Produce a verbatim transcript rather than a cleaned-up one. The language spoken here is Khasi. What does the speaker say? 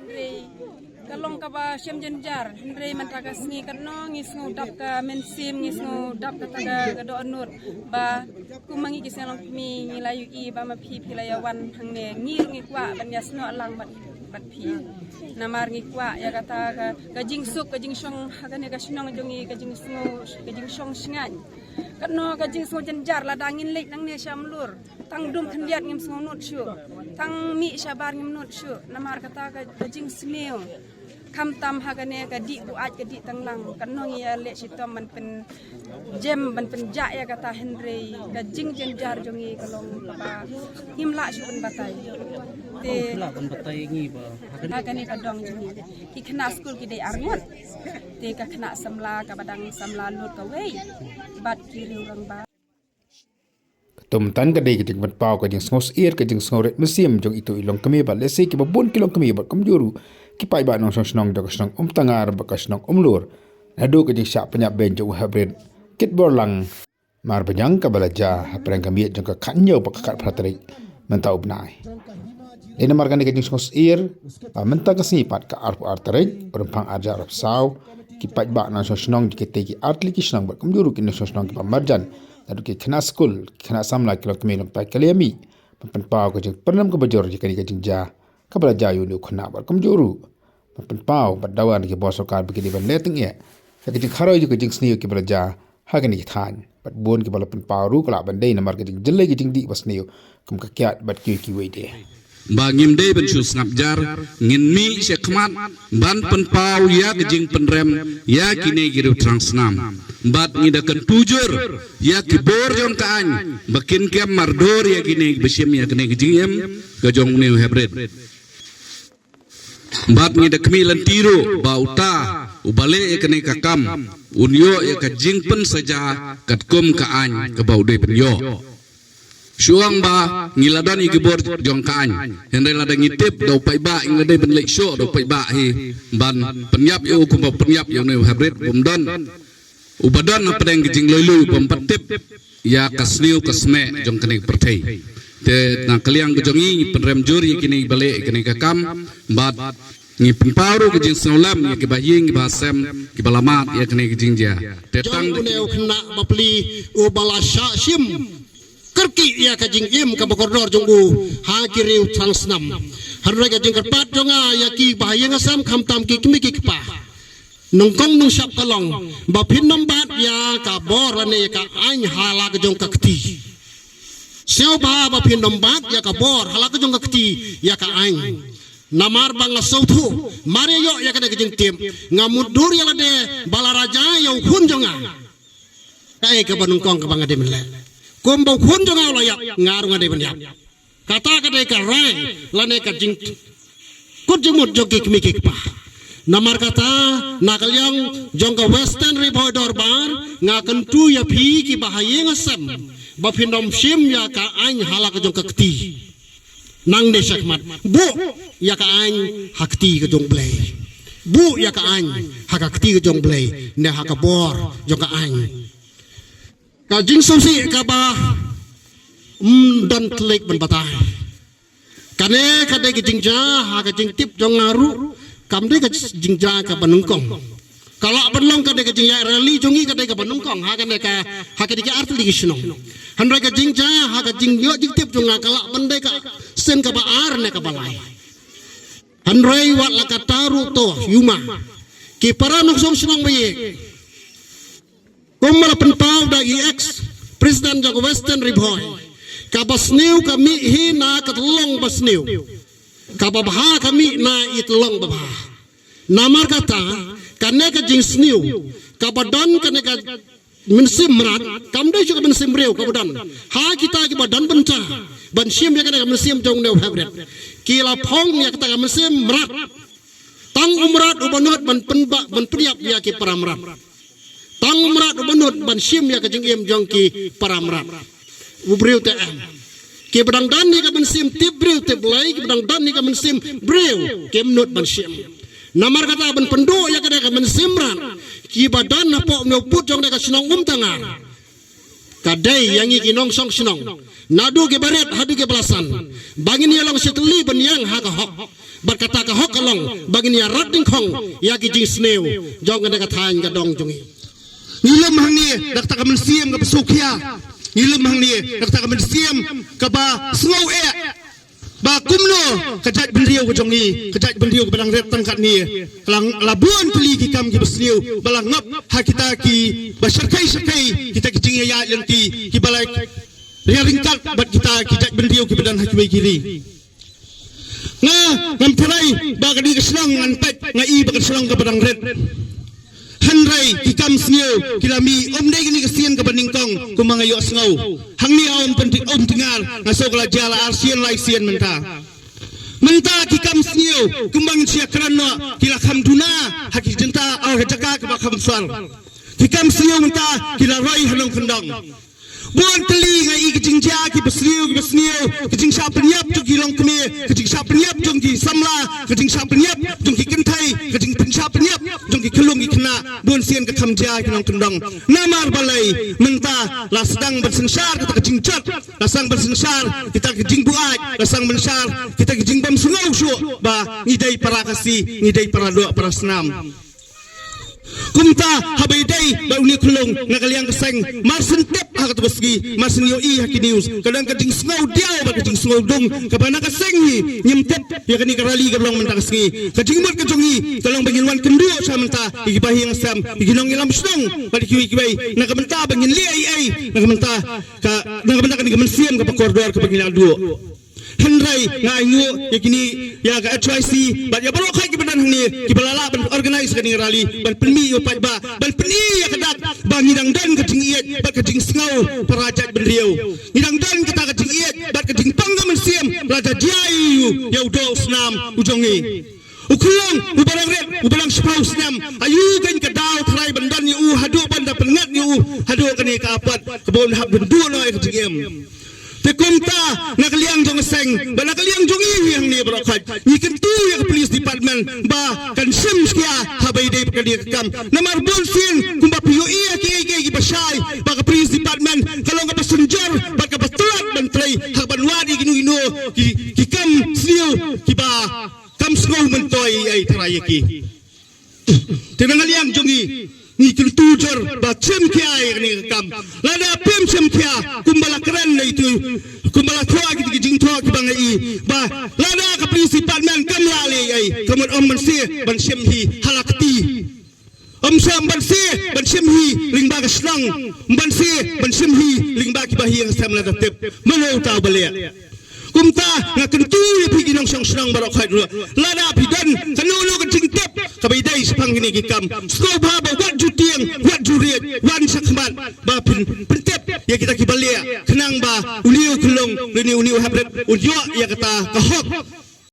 Hynrei ka long kaba shem jynjar, hynrei mynta ka sngi katno ngi sngew dap ka mynsiem, ngi sngew dap kata ka, ka dohnud ba kum ma ngi ki seng longkmie ngi la ïohi ba ma phi phi la ïa wan hangne, ngi ruh ngi kwah ban ïa snoh lang bad, bad phi. Namar ngi kwah ïa kata ka, ka jingsuk, ka jingshong ha kane ka shnong jong ngi, ka jingsngew, ka jingshong shngaiñ. Katno ka jingsngew jynjar lada ngin leit nangne sha Mlur. Tang dum khyndiat ngim sngew nud shuh. Tang mih shabar ngim nud shuh. Namar kata ka, ka jingsniew. Khamtam ha kane ka dih buaid ka dih tanglang. Katno ngi ïa leh shitom ban pynjem ban pynjah ïa kata, hynrei ka jingjynjar jong ngi ka long kaba ngim lah shuh ban batai. Te lah ban batai ngi ba ha kane ka dong jong ngi. Ki khynnah skul ki dei arngut. Te ka khynnah samla kaba dang samla lut kawei. Bad ki riew rangbah. Ka tum tan ka dei ka jingpynpaw ka jingsngew syier, ka jingsngew rit mynsiem jong ito i longkmie bad lehse kiba bun ki longkmie bad kumjuh ruh ki paidbah nongshong shnong jong ka shnong Umtangar bad ka shnong Umlur. Naduh ka jingshah pynïap beiñ jong u heprit Kitborlang Marbiang kaba la jia hapdeng ka miet jong ka khathynñiew bad ka khatphra tarik mynta u bnai. Dei namar kane ka jingsngew syier ba mynta ka sngi pat ka arphew ar tarik u Rymphang arhajar arphew saw, ki paidbah nongshong shnong jong kitei ki artylli ki shnong bad kumjuh ruh ki nongshong shnong kiba marjan, naduh ki khynnah skul, ki khynnah samla, ki longkmie longpaid, ki la ïa mih ban pynpaw ka jingpynrem kaba jur ïa kane ka jingjia kaba la jia ïa une u khynnah bad kumjuh ruh ban pynpaw bad dawa na ki bor sorkar ba ki dei ban leh tyngeh ïa ka jingkharoi jong ka jingsniew kiba la jia ha kine ki thaiñ. Bad bun kiba la pynpaw ruh ka lah ban dei namar ka jingjyllei ka jingdih ba sniew kum ka kiad bad kiwei kiwei de. Ba ngim dei ban shu sngap jar, ngin mih shakhmat ban pynpaw ïa ka jingpynrem ïa kine ki riew thrang snam. Bad ngi da kyntu jur ïa ki bor jong ka aiñ ba kin kem mardor ïa kine kiba shim ïa kine ki jingim ka jong une u heprit. Bad ngi da khmih lynti ruh ba uta uba leh ïa kane ka kam un ïoh ïa ka jingpynsaja katkum ka aiñ kaba u dei ban ïoh. Shu ong ba ngi la don ïa ki bor jong ka aiñ, hynrei lada ngi tip da u paidbah, ngi la dei ban leit shuh da u paidbah hi ban pynïap ïa u kumba pynïap ïa une u heprit, bym don uba don hapdeng ka jinglui lui bym pat tip ïa ka sniew ka smeh jong kane ka pyrthei. Te na ka liang ka jong ngi ngi pynrem jur ïa kine ba leh ïa kane ka kam bad ngi pynpaw ruh ka jingsngewlem ïa kiba ïing kiba sem kiba la mad ïa kane ka jingjia. Te tang jong une u khynnah bapli uba la shah shim kyrkieh ïa ka jingim kaba kordor jong u ha ki riew thrang snam. Hynrei ka jingkyrpad jong nga ïa kiba ha ïing ha sem khamtam ki kmie ki kpa, nyngkong nyngshap ka long ba phin ym bat ïa ka bor lane ïa ka aiñ ha la ka jong ka kti. Sngewbha ba phin ym bat ïa ka bor ha la ka jong ka kti ïa ka aiñ. Namar ba nga sngewthuh mar ïa ïoh ïa kane ka jingtip nga mutdur ïa lade ba la raja ïa u khun jong nga. Kaei kaba nyngkong kaba nga dei ban leh? Kumba u khun jong nga u la ïap, nga ruh nga dei ban ïap. Kata ka dei ka rai lane ka jingkut jingmut jong ki kmie ki kpa. Namar kata na ka liang jong ka Western Ri Bhoi Dorbar nga kyntu ïa phi kiba ha ïing ha sem ba phin ym shim ïa ka aiñ ha la ka jong ka kti. Nangne shakhmat buh ïa ka aiñ ha kti ka jong U Blei. Buh ïa ka aiñ ha ka kti ka jong U Blei ne ha ka bor jong ka aiñ. Ka jingsngewsih kaba ym don thylliej ban batai. Kane ka dei ka jingjia ha ka jingtip jong nga ruh, kam dei ka jingjia kaba nyngkong. Ka lah ban long ka dei ka jingïaid rally jong ngi ka dei kaba nyngkong ha kane ka, ha kane ka artylli ki shnong. Hynrei ka jingjia ha ka jingïoh jingtip jong nga ka lah ban dei ka sien kaba ar ne kaba lai. Hynrei wat la katta ruh to, ïuma ki para nongshong shnong ba ïeit. Kumba la pynpaw da i ex president jong Western Ri Bhoi, kaba sniew ka mih hi na ka tyllong ba sniew, kaba bha ka mih na i tyllong ba bha. Namar kata kane ka jingsniew kaba don kane ka mynsiem mrad, kam dei shuh ka mynsiem briew kaba don ha kita kiba don bynta ban shim ïa kane ka mynsiem jong une u heprit. Ki la phong ïa kata ka mynsiem mrad. Tang u mrad uba nud ban pynbah ban pynïap ïa ki para mrad. Tang u mrad uba nud ban shim ïa ka jingim jong ki para mrad. U briew te em. Kiba dang don ïa ka mynsiem tip briew tip Blei, kiba dang don ïa ka mynsiem briew kim nud ban shim. Namar kata ban pynduh ïa kane ka mynsiem mrad, kiba don hapoh une u pud jong kane ka shnong Umtangar, ka dei ïa ngi ki nongshong shnong Naduh ki barit haduh ki balasan, ba ngin ïa long shi tylli ban ïeng ha ka hok. Bad kata ka hok ka long ba ngin ïa rat dyngkhong ïa ki jingsniew jong kane ka thaiñ ka dong jong ngi. Ngi lum hangne da kata ka mynsiem kaba sngewkhia. Ngi lum hangne da kata ka mynsiem kaba sngew eh ba kumno ka jaitbynriew ka jong ngi, ka jaitbynriew kaba dang rit tang katne, ka la, la bun tylli ki kam kiba sniew ba la ngop ha kita kiba shyrkhei shyrkhei, kita ki jingïaid lynti kiba la ïa ryngkat bad kita ki jaitbynriew kiba don ha kiwei ki ri. Nga, ngam tharai ba ka dei ka shnong ngan peit, nga i ba ka shnong kaba dang rit. Hynrei ki kam sniew ki la mih, ym dei kane ka sien kaba nyngkong kumba nga ïohsngew. Hangne ha Umtyngar, Umtyngar nga sngew ka la jia la ar sien lai sien mynta. Mynta ki kam sniew kumba ngin sa ïakren noh ki la kham duna ha ki jaka, ha ka jaka kaba kham sor. Ki kam sniew mynta ki la roi ha nongkyndong. Bun tylli nga i ki jingjia kiba sniew, kiba sniew, ki jingshah pynïap jong ki longkmie, ki jingshah pynïap jong ki samla, ki jingshah pynïap jong ki kynthei, ki jingpynshah pynïap jong ki khyllung ki khynnah. Bun sien ka kham jia ki nongkyndong. Namar balei? Mynta la sdang ban synshar kita ki jingjot, la sdang ban synshar kita ki jingbuaid, la sdang ban synshar kita ki jingbym sngew shuh ba ngi dei para Khasi, ngi dei para doh para snam. Kumta haba ïadei bad une u khyllung, na ka liang ka seng mar shen tip ha kata ka sngi, mar shen ïohi ha ki news, ka don ka jingsngew diaw bad ka jingsngew dung kaba na ka seng hi ngim tip ïa kane ka rally kaba long mynta ka sngi. Ka jingmut ka jong ngi ka long ba ngin wan kynduh sha mynta ïa ki bahaïing hasem, ïa ki nongïalam shnong bad ïa kiwei kiwei, na ka bynta ba ngin leh ei ei na ka bynta ka, na ka bynta kane ka mynsiem kaba kordor kaba ngin ïa duh. Hynrei nga ainguh ïa kine, ïa ka H Y C bad ïa baroh khoit kiba don hangne kiba la lah ban organise kane ka rally, ban pynmih ïa u paidbah, ban pyni ïa ka dak ba ngi dang don ka jingïeit bad ka jingsngew para jaitbynriew. Ngi dang don kata ka jingïeit bad ka jingpang ka mynsiem lada jia ïa u, ïa u doh u snam u jong ngi. U khyllung uba dang rit, uba dang shiphew snem, aïu kein ka daw tharai ban don ïa u haduh ban da pynngat ïa u haduh kane ka apot kaba un hap ban duh noh ïa ka jingim. Te kumta na ka liang jong ka seng bad na ka liang jong ngi hangne baroh khoit, ngi kyntu ïa ka police department ba kan shim khia haba ïadei bad kane ka kam. Namar bun sien kumba phi ïohi ha kiei kiei kiba shai ba ka police department ka long kaba synjor bad kaba tlot ban trei ha ban wad ïa kino kino ki, ki kam sniew kiba kam sngew myntoi ei ei tharai ïa ki. Te na ka liang jong ngi, ngi kyntu jur ba shim khia ïa kane ka kam. Lada phim shim khia kumba la kren na itu, kumba la thoh kiti ki jingthoh kiba nga i ba lada ka police department kam lah leh ei ei, ka mut ym banse ban shim hi ha la kti. Ym shym banse ban shim hi lyngba ka shnong, ym banse ban shim hi lyngba ki bahaïing hasem lada tip. Mano uta uba leh? Kumta nga kyntu ïa phi ki nongshong shnong baroh khoit ruh, lada phi don kano kano ka jingtip kaba ïadei shaphang kine ki kam, sngewbha ba wat ju tieng, wat ju riej, wan sha khmat ba phin pyntip ïa kita kiba leh, khnang ba une u khyllung lane une u heprit un ïoh ïa kata ka hok.